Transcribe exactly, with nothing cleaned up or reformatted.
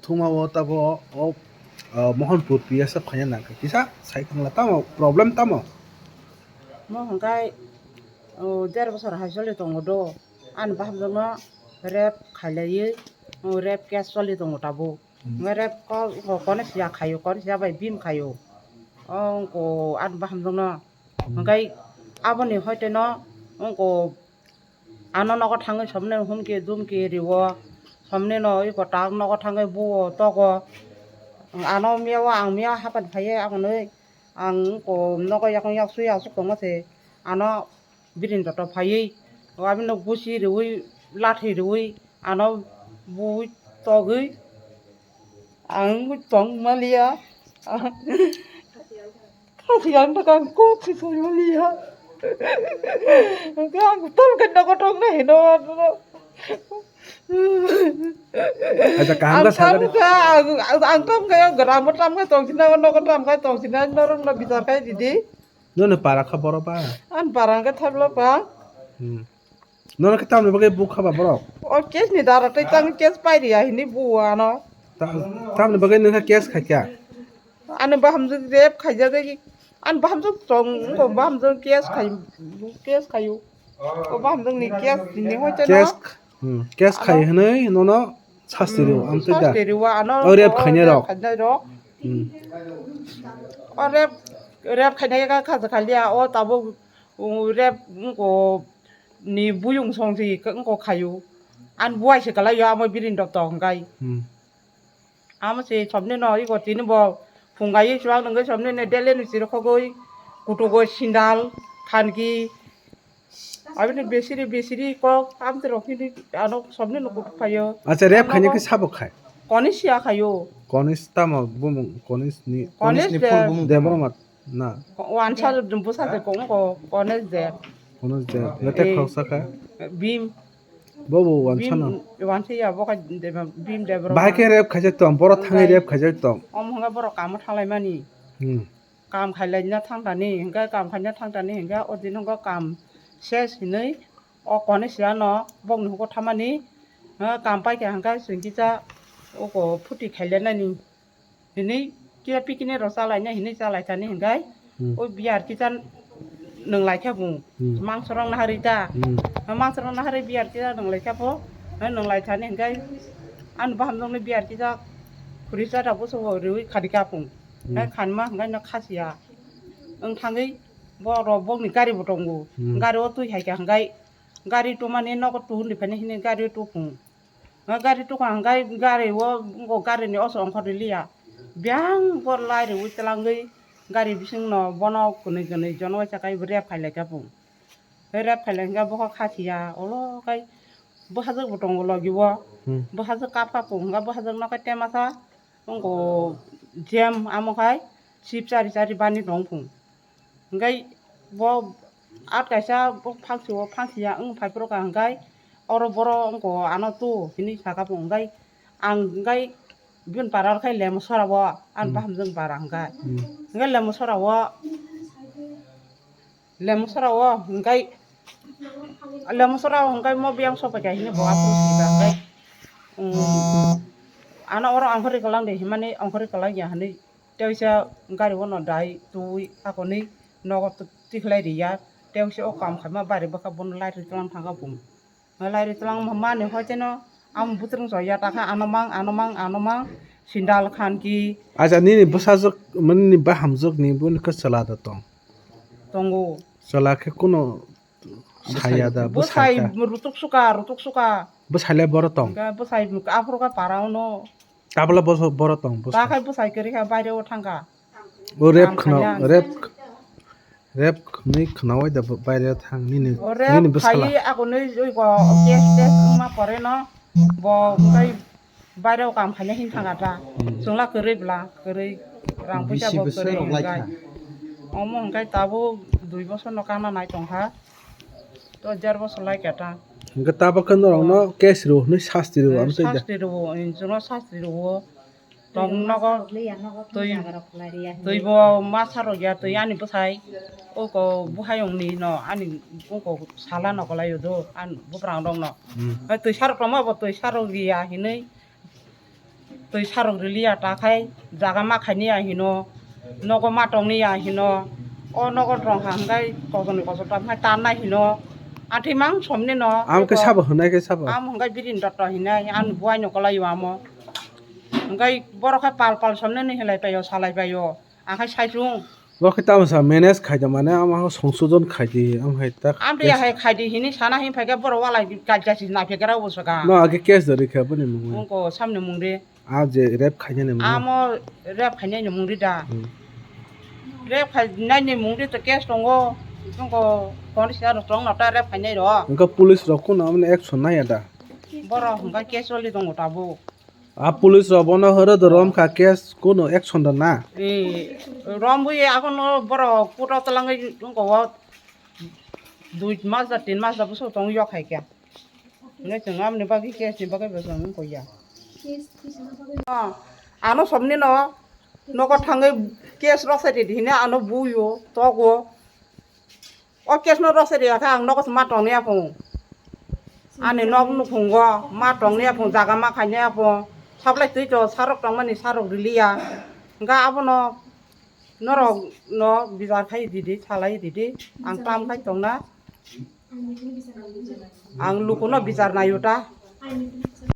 Thuma o tabo o, o, Mohanpur P S o phaiya nangkha. Kisa sai khangla tamo problem tamo? Mo hwnkhai, o, der bosor hai choli tongo do. Ani bahamjokno rape khailaiwi, o, rape case choli tongo tabuk. Hmm. Hwnkhai rape ko, ko, kone siya khaio, kone siya bai bim khaio. O, wngko ani bahamjokno. Hmm. Hwnkhai aboni hoiteno wngko ano nogo thangwi somni humki dumki rio. Somni no iko tak nogo thangwi buo togo. Ano miya o ang miya hapani phaiwi aboni ang wngko nogo yakung yaksui aswk tongma se ano birin joto phaiwi o abini no gusi riui lathi riui ano bui togwi ang tong maliya. Kasi ang takang kok si soyo liya. Ang tam ka nogo tong na hino. Acha, kaham ka saga de. Ang tam ka, ang tam ka, gram tam ka tong sina, nogo tam ka tong sina, norong na bichar ka didi. Nono para kha boro ba? An para ka thabla ba. Hmm. Nono khe tamni bagwi bukha ba borok? O case ni dara tei tang case pai riya hini buo ano. Ta-, tamni bagwi nokha case khaikha? Ani bahamjwk rape khaijagwi, ani bahamjwk tong, wngkha bahamjwk case khai, case khaio. O bahamjwk ni case ni hoite no. Case, hmm, case khai hwnwi nono sasti rw, amtwi da. Sasti rw ano. O rape khainai rok. Khainai rok. Hmm. O rape, rape khainai ka khaja khaliya, o tabuk, o rape, wngkha ni buyung song si wngkha khaio. Ani buai se kalai yo, amo birin dok tong hwnkhai. Hmm. Amo se somni no iko tini bo phungai chuak nungwi somni ne dele ni siro khogwi kutugo sindal khanki abini besiri besiri kok amte rok hini ano somni no kutuk phaio. Acha, rape khaini khe sabo khai? Koni siya khaio. Koni tamo bumung, koni ni, koni de. Debra mat. Na. Wansa bwsa se kong ko, kone je. Kone je. Nete khoroksa kha? Bim. Bo bo wansa na. Wansa ya bo ka bim de bro. Bahai khe rape khaijak tong, boro thangwi rape khaijak tong. Om hwnga boro kamo thanglai mani. Hmm. Kam khailai na thang tani, hwnga kam khaina thang tani, hwnga o din hwnga kam ses hinwi o kone siya no bokni hugo thamani. Ha, kam pai kha hwnga singkisa o ko phuti khailai nani. Hini kira pikini rok chalaina hini chalaithani hinkhai. Hmm. O biyar kisa nwnglai khe bung. Hmm. Mangsorok naharwi ta. Hmm. Mangsorok naharwi biyar kisa nwnglai khe bo. Nwnglai thani hinkhai. Ani bahamjokni biyar kisa khuri chata busugo riwi khadi kapung. Hmm. Hai khanma hinkhai no khasiya. Wng thangwi bo rok bokni gari bo tongo. Hmm. Gari o twi hai kha hinkhai. Gari tumani nogo tuhun riphani hini gari tupung. Nga gari tukha hwnkhai gari o, wngkha gari ni oso ongkhor riliya. Biyang bo lai riwi twlangwi gari bisingno bono kwnwi kwnwi jono waisa kai rep khailai kha bung. Rep khailai hwnkhai bokha khasiya, olo khai bwsajwk bo tongo logi o. Hmm. Bwsajwk kap kha bung, hwnkhai bwsajwk no khai temasa wngkha jem amo khai sip chari chari bani tong bung. Hingkai bo at kaisa bo phangsio, phangsiya wng phai phuru ka hingkai oro boro wngko ano tu hinui saka bo hingkai ang hingkai bini para rok khai lemo sora o ani bahamjwk para hingkai. Hmm. Hingkai lemo sora o, lemo sora o hingkai lemo sora o hingkai mo biyang sopai kha hinui bo aphuru sika hingkai. Hmm. Ano oro ongkhorwi kwlang de himani ongkhorwi kwlang ya hinui. Tei waisa gari o no dai twi akonwi nogo twi khlai ri ya. Tei waisa o kam khaima bari bwkha bono light rwtlang thang kha bung. Light rwtlang mani hoi teno ang bwtwrwng choi ya takha ano mang, ano mang, ano mang sindal khan ki. Acha nini bwsajwk mani ni bahamjwk ni boni khe chwla da tong? Tongo. Chwla khe kuno saya da bwsai. Bwsai rutuk suka, rutuk suka. Bwsai le boro tong? Bwsai aphuru kha para o no. Tabla boro tong, bwsai. Ta khai bwsai kwrwi kha, baire o thang kha. O rep khna, rep, rep khni khna wai da baire thang nini, nini bwsala. O rep khai ako nui joi ko case test wngma pore no bo kai baire o kam khaina hin thang kha ta. Hmm. Chwngla kwrwi bla, kwrwi rang puisa bo kwrwi hwnkhai. Omo hwnkhai tabuk dui bosor no kana nai tong kha. To jar bosor lai kha ta. Hingke tabuk khe norokno case rw hwnwi sasti rw, eh, amtwi da. Sasti rw, injuro sasti rw. Tong nogo twi, twi bo ma sarok ya, twi ani bwsai. Oko buhayong ni no, ani oko sala no kwlai o do, ani buprang rok no. Hmm. Twi sarok tongma bo twi sarok ya hinwi. Twi sarok riliya ta khai jaga ma khaini ya hino, nogo ma tongni ya hino, o nogo rong ha hwnkhe kotorni kotor ta khai ta nai hino, athi mang somni no. Am khe sabo hwnai khe sabo? Am hwnkhe Birin Dotto hinai, ani buai no kolai o amo. Hwnkhe borok khai pal pal somni ni hilai paio, salai paio, ang khai sai chung. Bo khe tamo sa manage khai da mane, ama songsojon khai di, am hai ta. Am de hai khai di hini sana hin phai khe borok walai kaisa si na phekera bo saka. No, age case dari khe boni mung. Ungko samni mung de. A je rape khainani mung. Amo rape khainani mung de da. Hmm. Rape khainani mung de to case tongo. Ungko police aro tong no ta rape khainai ro. Ungko police rok kuno amne action nai ya da. Borok hwnkha case roli tongo tabuk. A police rok bono horo do rom kha case kuno action da na? Eh, rom bui akono borok puto talangwi ungko o dui mas da tin mas da buso tong yok hai kya. Ngai chwng amni bagwi case ni bagwi bo chwng ungko ya. Ano somni no nogo thangwi case rok sai di hine ano buyo togo. O case no rok se riya khe ang nogo se ma tongni aphung. Ani nok nukhungo ma tongni aphung, jaga ma khaini aphung. Sablai twi to sarok tongmani sarok riliya. Hwnkhe abono norok no bichar khai didi, salai didi. Ang tam khai tongna. Ang lukuno bichar nayo ta.